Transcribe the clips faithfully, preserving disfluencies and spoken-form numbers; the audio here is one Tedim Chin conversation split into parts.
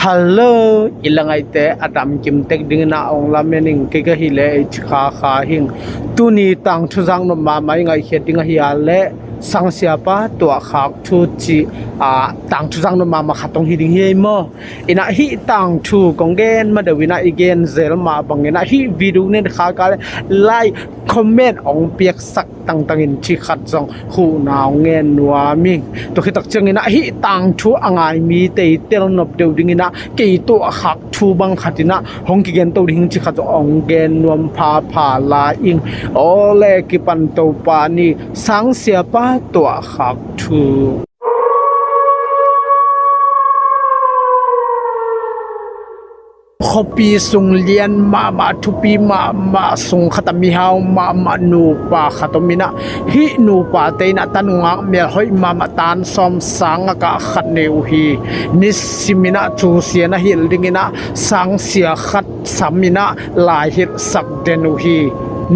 Hallo, i la ngaihte a damkim tek dingin ah ong lamen ing. Kei ka hi leh ei ci kha kha hing. Tuni tangthu zaknop mahmah i ngaihkhiat ding ahi a leh Sangsiapa tuahkhak thu ci a tangthu zaknop mahmah khat ong hi ding hi ei maw? Inah hih tangthu kong gen ma deuh inah i gen zel mah bangin ah hih video nen kha ka leh like, comment ong piaksak tangtangin ci khat zong huhna ong ngen nuam ing. Tua khitak ciangin ah hih tangthu a ngai mite i telnop deuh dingin ah kei tuahkhak thu bang khat inah hong kigen to ding ci khat zong ong gen nuam phapha lai ing. Aw le, kipan Topa ni. Sangsiapa tuahkhak thu. Khuapi sung lian mahmah, thupi mahmah sung khat ah mihau mahmah nupa khat om inah, hih nupate inah tanu ngak melhoih mahmah tan sawm sang a kah khat nei uh hi. Nisim inah cusia na hilh ding inah sangsia khat sam inah lai hilhsak den uh hi.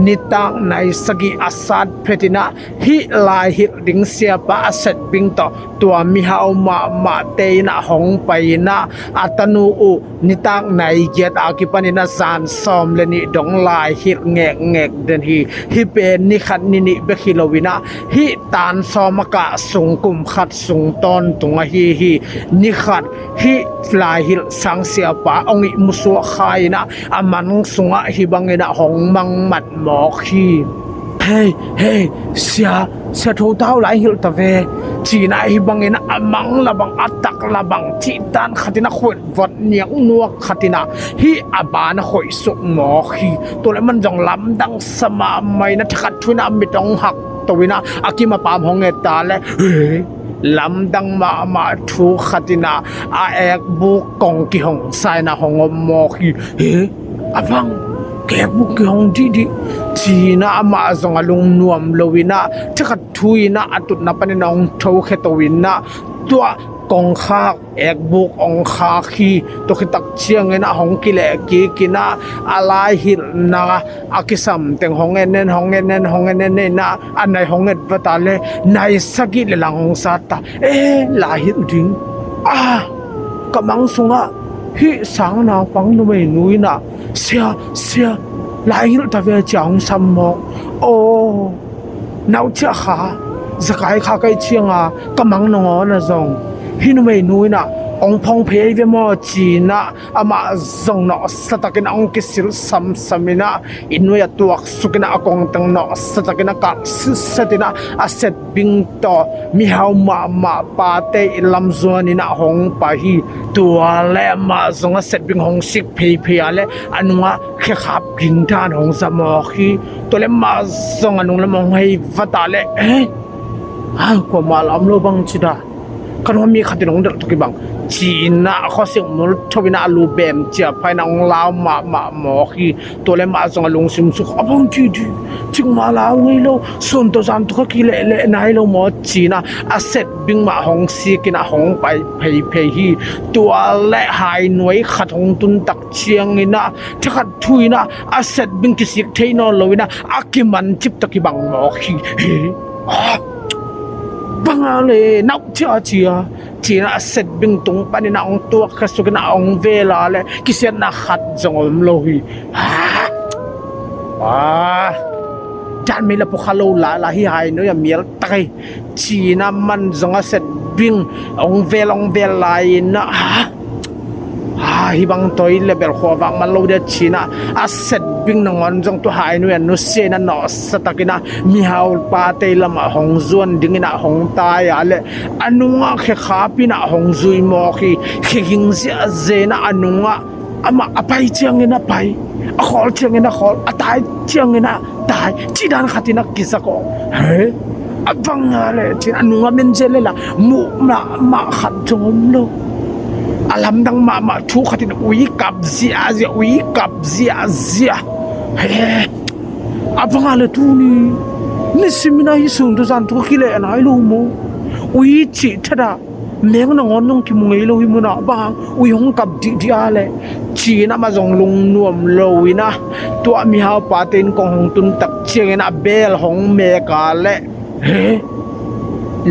Nitak nai sagih a sat phet inah hih lai hilh ding siapa a setbing tawh tua mihau mahmahte inah hong pai inah a tanu uh nitak nai giat a kipan inah zan sawm le nih dong lai hilh ngekngek den hi. Hih pen ni khat ni nih bek hi lo inah hih tan sawm a kah sung kum khat sung tawntung ahi hi. Ni khat hih lai hilh sangsiapa ong ihmu suak kha inah a mang sungah hih bang inah hong mangmat mawk hi. Hei, hei, sia, sia tho ta uh, lai hilh ta ve. Ci inah hih bang inah a mang la bang a tak la bang cih tan khat inah khuit vot niak nuak khat inah hih a ban a khoih suk mawk hi. Tua leh man zong lamdang sa mahmah inah thakhat thu inah a mit ong hak to inah a kim a pam hong et ta leh, hei, lamdang mahmah thu khat inah a ekbuk kong kihong sa inah hong om mawk hi. Hei, a bang, ka ekbuk kihong dihdih, ci inah amah zong a lungnuam lo inah thakhat thu inah a tutna panin a hong thokhia to inah tua kongkhak ekbuk ong khak hi. Tua khitak ciangin a hong kileh kik inah a lai hilhna a kisam teng hong en en, hong en en, hong en en inah a nai hong et va ta leh nai sagih le lang hong sat ta. E, lai hilh ding. A, ka mang sungah hih sang naupang numeinu inah sia, sia, lai hilh ta ve ci a hong sam mawk. Aw, nauhciah kha, zakai kha ka hih cianga ka mang nangawn ah zong hih numeinu inah ong phong phei ei ve maw ci inah amah zong nawhsa takin ong kisil samsam inah i nuai a tuaksuk inah a kongteng nawhsa takin a kah sitset inah a setbing tawh mihau mahmah pate i lam zuan inah hong pai hi. Tua leh amah zong a setbing hong sik pheiphei a leh a nungah khekhap ging dan hong za mawk hi. Tua leh mah zong a nung lam hong hei va ta leh, e, a, kuamah la om lo bang ci da. Ka nungah mi khat in hong delh tuk hi bang, ci inah khuasik mul tho inah a lu bem cia pha inah hong lau mahmah mawk hi. Tua leh mah zong a lungsim suk, a bang dihdih, cikmah lau ngei lo, sun tawh zan tawh ka kilehleh nai lo maw ci inah a setbing mah hong sik inah hong pai pheiphei hi. Tua leh hainuai khat hong tun tak ciang inah thakhat thu inah a setbing kisik thei nawn lo inah a kiman cip tak hi bang mawk hi. Hi, a, bang a le, nauhciah a cia, ci inah a setbing tung pan inah ong tuak kha suk inah ong vel a leh kisiatna khat zong om lo hi. A, a, dan mei la pua kha lo lala hi, hainuai a mial tak hi. Ci inah man zong a setbing ong vel ong vel lai inah, ha, ha, hih bang toi le bel khua vak man lo dia ci inah a setbing nangawn zong tua hainuai a nusia inah nawhsa tak inah mihau pate lamah hong zuan ding inah hong tai a leh a nungah khekhap inah hong zui mawk hi. Khe ging ziahziah inah a nungah amah a pai ciangin a pai, a khawl ciangin a khawl, a tai ciangin a tai, cih dan khat in a kizak aw. He? A bang a le cin a nung a men zel le la muh mahmah khat zong om lo. A lamdang mahmah thu khat in ui kap ziahziah, ui kap ziahziah. He? A bang a le tuni nisim in a hih sun tawh zan tawh ka kileh nai lo maw? Ui cih thadah meng nangawn nong kimu ngei lo hi munah bang ui hong kap dihdih a leh, ci-in amah zong lungnuam lo-in ah tua mihau pate inn kong hong tun tak ciangin a beel hong mek a leh, he,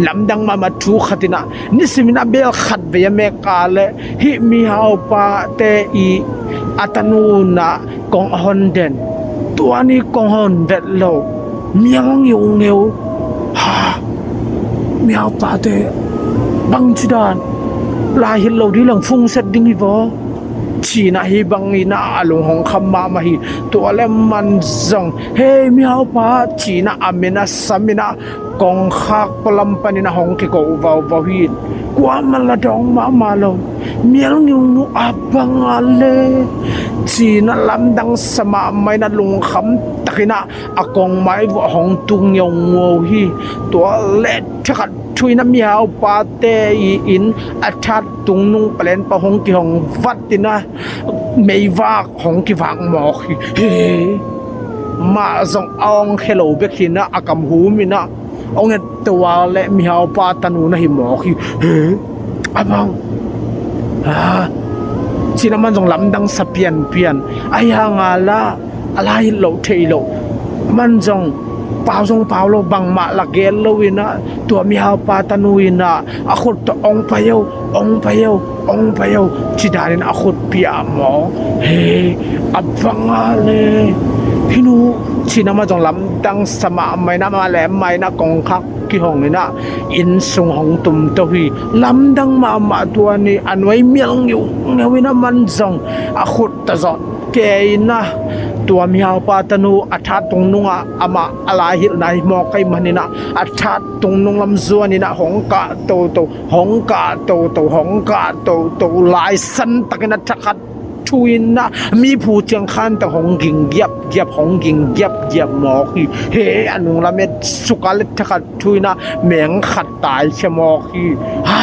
Lamdang mahmah thu khat in ah, nisimin a bel khat vei a mek a leh hih mihaupa te i a tanu in ah kong a hon den. Tua ni kong hon vet lo, mial ngiungeu. Ha, mihaupa te bangci dan, lai hilh lo ding leng fungset ding hi vaw, ci-in ah hih bangin ah a lung hong kham mahmah hi. Tua leh aman zong, hei mihaupa, ci-in ah a min a sam in ah kongkhak palam panin ah hong kiko vauvau hi. Kuamah la dawng mahmah lo, mial ngiungeu, a bang a leh, ci-in ah lamdang sa mahmah in ah lungkham takin ah a kongmai vuah hong tung ngiungeu hi. Tua leh thakhat thu in ah mihaupa te i inn a that tungnung palen pan hong kihong vat in ah meivak hong kivak mawk hi. He, mah zong a ong khe lo bek hi in ah a kam hum in ah ong et to a leh mihaupa tanu na hi mawk hi. He, a bang, ha, ci-in ah aman zong lamdang sa pianpian. Ahi hang a lah a lai hilh loh thei lo. Aman zong pau zong pau lo, bangmah la gel lo in ah tua mihaupa tanu in ah a khut tawh ong pai o, ong pai o, ong pai o, ci danin a khut pia maw. He, a bang a leh, hih nu, ci-in ah aman zong lamdang sa mahmah in ah, mah leh mah in ah kongkhak kihong in ah inn sung hong tum to hi. Lamdang mahmah tua ni, a nuai mial ngiungeu in ah aman zong a khut tawh zawh kei in ah tua mihaupa tanu a that tungnung ah amah a lai hilhna hi mawk ahih manin ah a that tungnung lam zuan in ah hong kah toto, hong kah toto, hong kah toto, laisan takin ah thakhat thu in ah mi phu ciang khan tang hong ging giapgiap, hong ging giapgiap mawk hi. He, a nung lam et suk a leh thakhat thu in ah meng khat taikhia mawk hi. Ha,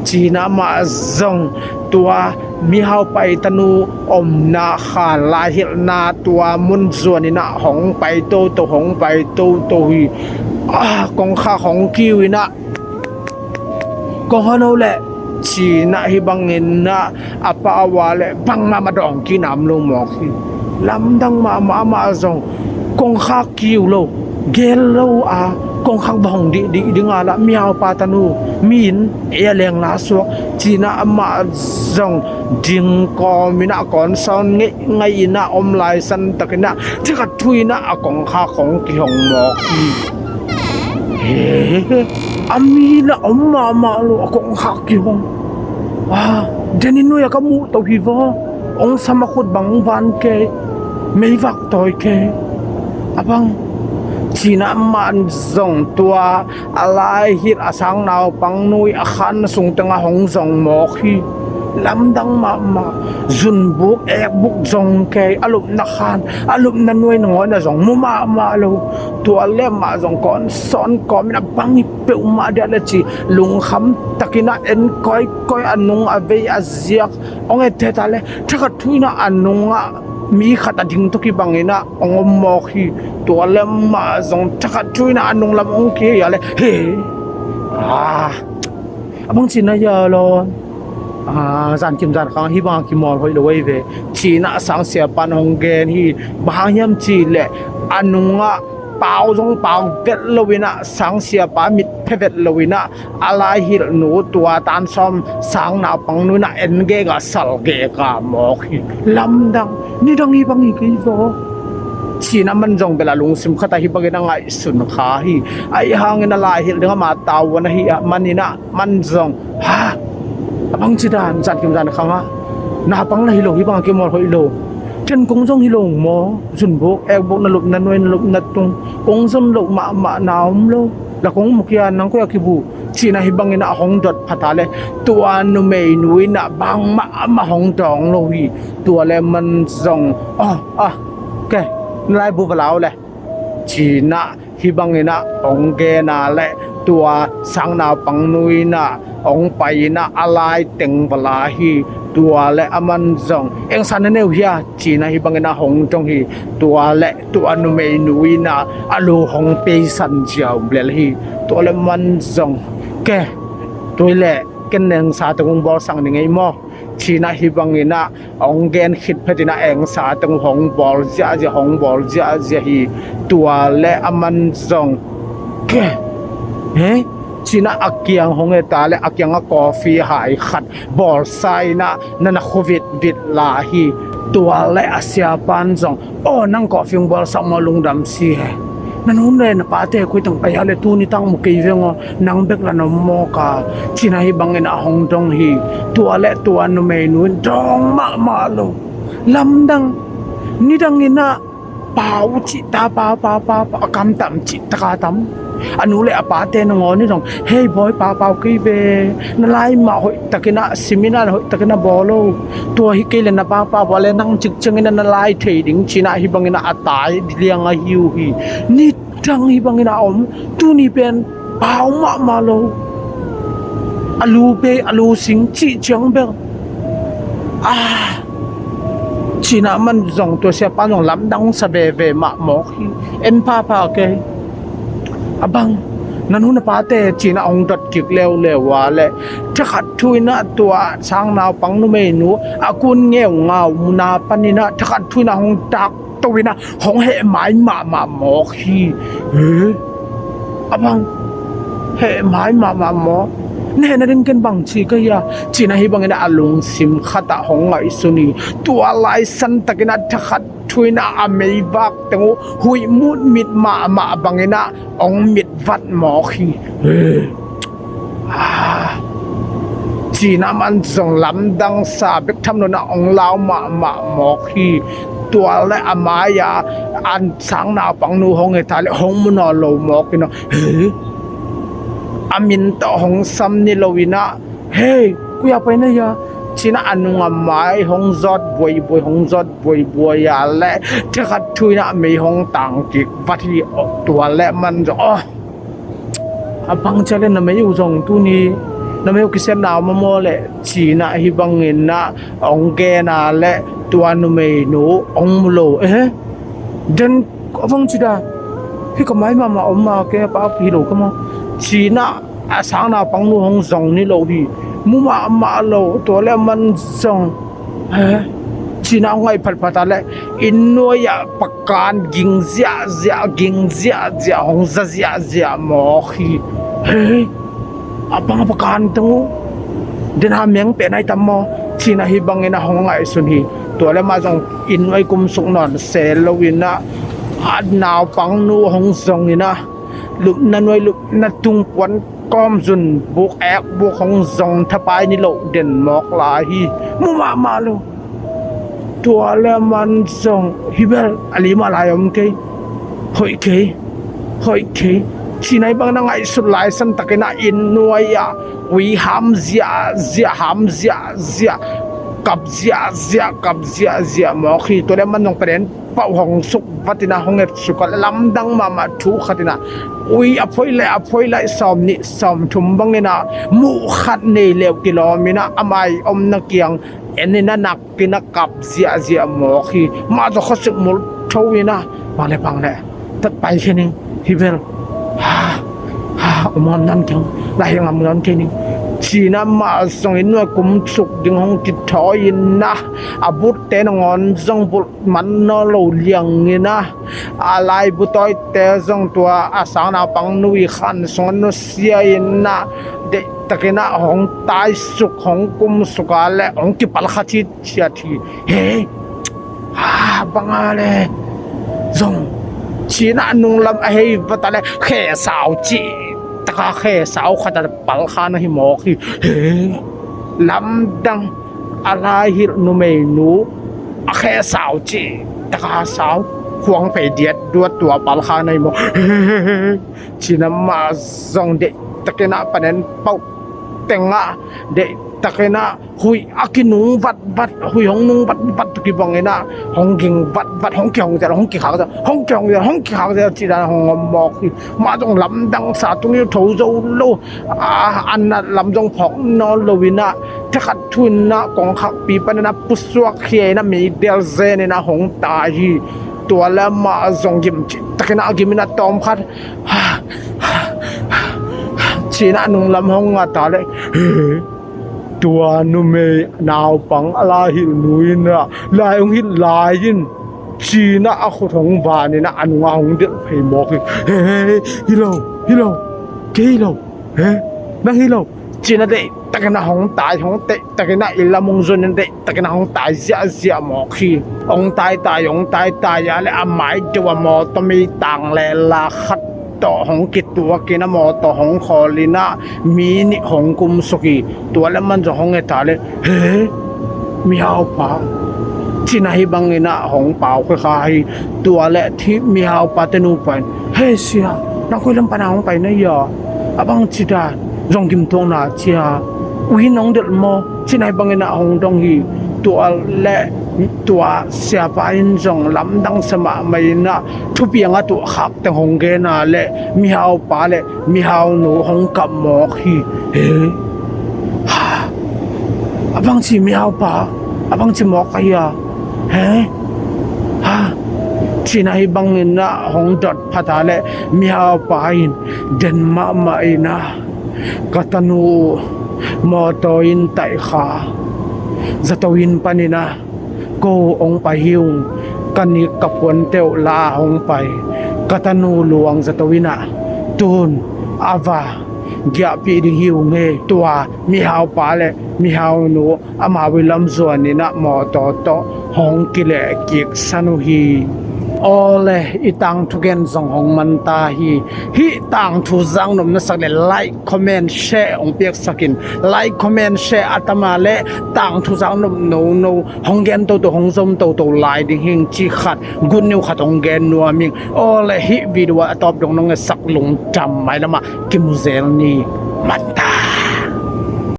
ci-in ah amah zong tua mihaupa i tanu omna khan, lai hilhna tua mun zuan in ah hong pai toto, hong pai toto hi. Ah, kongkhak hong kiu in ah, kong hon o leh, ci-in ah hih bangin ah a pau a leh bangmah mah dawng kik nam lo mawk hi. Lamdang mahmah, amah zong kongkhak kiu lo, gel lo a, kongkhak va hong dihdih ding a lah mihaupa tanu, mi inn ei a leng la suak, ci-in ah amah zong ding kawm in ah kawnsawn ngei ngei in ah om laisan takin ah thakhat thu in ah a kongkhak hong kihong mawk hi. He, a mi lah om mahmah lo, a kongkhak kihong. Ah, den in nuai a ka muh to hi vaw, ong sam a khut bang van kei, meivak tawi kei. A bang, ci-in ah aman zong tua a lai hilh a sang naupangnu i a khan sung teng ah hong zong mawk hi. Lamdang mahmah, zunbuk ekbuk zong kei, a lupna khan, a lupna nuai nangawn ah zong mu mahmah lo. Tua leh amah zong kawnsawn kawm in ah bang hi peuhmah diah leh ci, lungkham takin ah en kawikawi, a nung a vei a ziak ong et teh ta leh thakhat thu in ah a nung ah mi khat a ding tawh kibang in ah ong om mawk hi. Tua leh amah zong thakhat thu in ah a nung lam ong kihei a leh, he, ah, a bang ci-in ah hia law, ah, zankim zankhang hih bang a kimawl hoih lo ahi ve, ci-in ah sangsiapa in hong gen hi. Bang hang hiam cih leh a nung ah pau zong pau vet lo in ah, sangsiapa mit phe vet lo in ah, a lai hilhnu tua tan sawm sang naupangnu in ah en gek a, sal gek a mawk hi. Lamdang, nidang hih bang hi kei vaw, ci-in ah aman zong bel a lungsim khat ah hih bangin a ngaihsun kha hi. Ahi hangin a lai hilh ding ama tavuan ahih manin ah aman zong, ha, a bang ci dan, zankim zankhang ah naupang lah hi lo, hih bang a kimawl hoih lo. Then kong zong hi lo maw, zunbuk ekbuk, na lupna nuai, na lupna tung, kong zon loh mahmah na om lo. La kong mu kei a, nang koi a kibu, ci-in ah hih bangin ah hong dot phat a leh tua numeinu in ah bangmah amah hong dawng lo hi. Tua leh aman zong, oh, ah, ke, na laibu va la o leh, ci-in ah hih bangin ah hong gen a leh tua sang naupangnu in ah hong pai in ah a lai teng va la hi. Tua leh aman zong, engsa na nei uh hia, ci-in ah hih bangin ah hong dong hi. Tua leh tua numeinu in ah a lu hong peisan ziau lel hi. Tua leh aman zong, ke, tua leh ken engsa teng hong bawlsak ning ei maw, ci-in ah hih bangin ah hong gen khit phetin ah engsa teng hong bawl ziahziah, hong bawl ziahziah hi. Tua leh aman zong, Ke, he, ci-in ah a kiang hong et a leh a kiangah coffee hai khat bawlsa in ah na na khua vitvit lai hi. Tua leh a siapa in zong, "Aw, nang coffee hong bawlsak maw, lungdam si he. Na nu leh na pate koi teng pai a leh tuni tang mu kei veng aw, nang bek la na om mawk a," ci-in ah hih bangin ah hong dong hi. Tua leh tua numeinu in dawng mahmah lo. Lamdang, nidang in ah pau cih ta, pau, pau, pau, pau, a kam tam cih tak a tam. A nu leh a pate nangawn in zong, "Hei bawi, pau, pau kei ve. Na lai mah hoihtakin ah sim in ah, hoihtakin ah bawl o. Tua hi kei leh na pau, pau, pau leh nang cik ciangin ah na lai thei ding," ci-in ah hih bangin ah a tai liang ahi uh hi. Nidang hih bangin ah om. Tuni pen pau mahmah lo. A lu bei, a lu sing cih ciang bel, ah, ci-in ah aman zong, tua siapa in zong lamdang sa veve mah mawk hi. En phapha kei. A bang, na nu na pate, ci-in ah hong dot kik leuleu a leh, thakhat thu in ah tua sang naupang numeinu a kun ngeungau mun a panin ah thakhat thu in ah hong tak to in ah hong heh mai mahmah mawk hi. He? A bang, heh mai mahmah maw? Na hehna ding ken bang ci ka hi a, ci-in ah hih bangin ah a lungsim khat ah hong ngaihsun hi. Tua lai santakin ah thakhat thu in ah a meivak teng uh huih mutmit mahmah bangin ah hong mitvat mawk hi. He? Ah, ci-in ah aman zong lamdang sa bek tham lo-in ah hong lau mahmah mawk hi. Tua leh a mai-ah a sang naupangnu hong et a leh hong mu nawn lo mawk in ah, he, a min tawh hong sam ni lo-in ah, "Hei, koi-ah pai na hia?" ci-in ah a nung a mai hong zawt buaibuai, hong zawt buaibuai a leh thakhat thu in ah mei hong tang kik vat hi. Tua leh aman zong, "Aw, a bang ci a leh na mei uh zong tuni, na mei uh kisepna om maw leh?" ci-in ah hih bangin ah hong gen a leh tua numeinu hong mu lo. "Eh, den, a bang ci da, hih ka mai mahmah om a, kei a pau hi lo ka maw?" ci-in ah a sang naupangnu hong zong ni lo hi. Mu mahmah lo. Tua leh aman zong, "He?" ci-in ah hong ngaih phatphat a leh inn nuai-ah pakan ging ziahziah, ging ziahziah, hong za ziahziah mawk hi. "He, a bang a pakan teng uh, den a meng pen ai tam maw?" ci-in ah hih bangin ah hong ngaihsun hi. Tua leh amah zong inn nuai kumsuk nawn se lo-in ah a naupangnu hong zong in ah lupna nuai, lupna tung puan kawm zun buk ek buk hong zong thapai ni lo den mawk lai hi. Mu mahmah lo. Tua leh aman zong, "Hih bel a lim a lai om kei. Hoih kei, hoih kei," ci-in ah hih bangin ah ngaihsut lai santakin ah inn nuai-ah ui ham ziahziah, ham ziahziah, kap ziahziah, kap ziahziah mawk hi. Tua leh aman zong paden pau hong suk vat in ah hong et suk a leh lamdang mahmah thu khat in ah ui a phoi lai, a phoi lai, sawm nih sawm thum bangin ah muh khat nei leh uh kilawm in ah a mai omna kiang en in ah nak in ah kap ziahziah mawk hi. Amah zong khuasik mul tho in ah, "Bang leh, bang leh, tat pai khin ing, hih bel, ha, ha, om ngam nawn kei ing, lai hi ngam nawn kei ning," ci-in ah amah zong inn nuai kumsuk ding hong kithawi in ah a butte nangawn zong bulh man nawn lo liang in ah, a laibu tawite zong tua a sang naupangnu i khan sungah nusia in ah deihtakin ah hong taisuk, hong kumsuk a leh hong kipalkha citciat hi. "He, ha, bang a leh zong," ci-in ah nunglam a hei vat a leh khesau cih taka khesau khat a palkha na hi mawk hi. He, lamdang, a lai hilh numeinu a khesau cih taka sau, khuang phei diatduat tua palkha na hi maw? Ci-in ah amah zong deihtakin ah panen pau teng ah deihtakin ah huih a kinung vatvat, huih hong nung vatvat kibang in ah hong ging vatvat, hong kihong zel, hong kikhak zel, hong kihong zel, hong kikhak zel cih dan hong om mawk hi. Amah zong lamdang sa, tung hi tho zo lo. A, a nat lam zong phawk nawn lo in ah, thakhat thu in ah kongkhakpi panin ah pusuak khia in ah meidel zen in ah hong tai hi. Tua leh amah zong gim cihtakin ah gim in ah tawmkhat, ha, ha, ha, ci-in ah nunglam hong ngat a leh, he, tua numei naupang a lai hilh nu in ah lai hong hilh lai in Ci-in ah a khut hong van in ah a nungah hong delh phei mawk hi. He, he, he, hi lo, hi lo, kei hi lo, he, nang hi lo. Ci-in ah deihtakin ah hong tai, hong deihtakin ah i lam hong zuan in deihtakin ah hong tai ziahziah mawk hi. Hong taitai, hong taitai a leh a mai deuh a mawtaw meitang lela khat tawh hong kituakin a mawtaw hong khawlin ah mi nih hong kumsuk hi. Tua leh aman zong hong et a leh, he, mihaupa, ci-in ah hih bangin ah hong pau khia kha hi. Tua leh hih mihaupa te nupa in, he sia, nang koi lam pan a hong pai na hia? A bangci dan, zong gimtuakna cia, ui nong delh maw? Ci-in ah hih bangin ah hong dong hi. Tua leh tua siapa in zong lamdang sa mahmah in ah thupiang a tuahkhak teng hong gen a leh mihaupa leh mihaunu hong kap mawk hi. He, ha, a bangci mihaupa, a bangci mawk ka hia? He, ha, ci-in ah hih bangin ah hong dot phat a leh mihaupa in den mahmah in ah, ka tanu mawtaw in taih kha, zato inn panin ah ko hong pai hi ung. Ka nik ka puante uh la hong pai ka tanu luang zato in ah, tun a va giahpih ding hi ung e. Tua mihaupa leh mihaunu amau i lam zuanin ah mawtaw tawh hong kilehkiksan uh hi. Aw le, i tangthu gen zong hong man ta hi. Hih tangthu zak nop na sak leh like, comment, share hong piaksak in. Like, comment, share a tam a leh tangthu zak nop nono, hong gen toto, hong zom toto lai ding hi ing ci khat, good news khat hong gen nuam ing. Aw le, hih video a tawp dong nong etsak lungdam. Mailam ah kimu zel ni. Man ta.